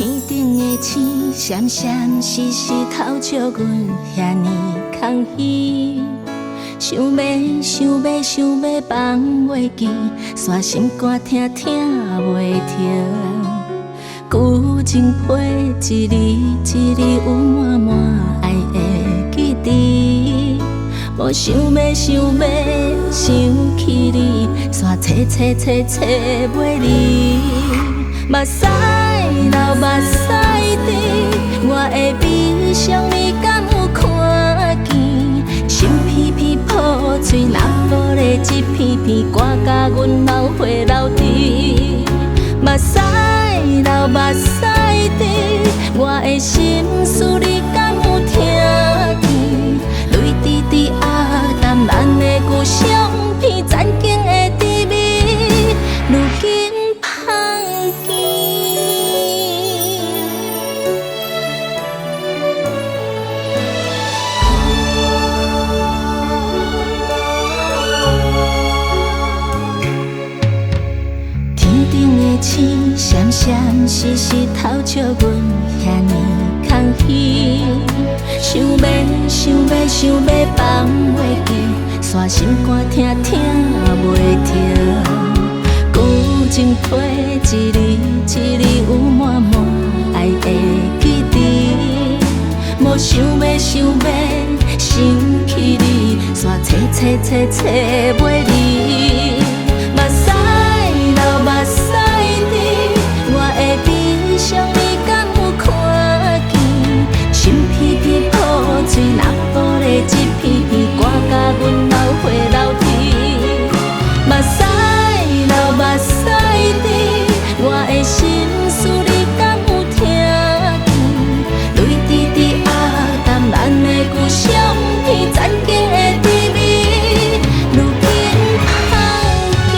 天頂的星閃閃時時偷笑阮遐爾空虛，想欲想欲想欲放袂記，煞心肝疼疼袂停。舊情批一字一字有滿滿愛的記憶，無想欲想欲想起你，煞找找找找袂離。目屎流目屎滴，我的悲傷你敢有看見？心片片破碎，若無你一片片，寒甲阮流血流滴。目屎流目屎滴，我的心事你敢有聽見？淚滴滴壓淡咱的舊相片，曾經的甜蜜，如今芳見。天頂的星閃閃時時偷笑阮遐爾空虛，想欲想欲想欲放袂記，煞心肝疼疼袂停。舊情批一字一字有滿滿愛的記憶，無想欲想欲想起你，煞找找找找袂離。目屎流目屎滴，我的悲傷你敢有看見？心片片破碎，若無你一片片，寒甲阮流血流滴。目屎流目屎滴，我的心事你敢有聽見？淚滴滴壓淡咱的舊相片，曾經的甜蜜，如今芳見。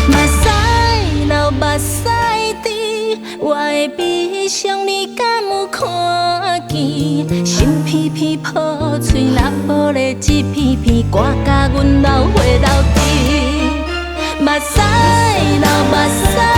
目屎流目屎滴，我的悲傷你敢有看見？心片片破碎，若無你一片片，寒甲阮流血流滴。目屎流目屎。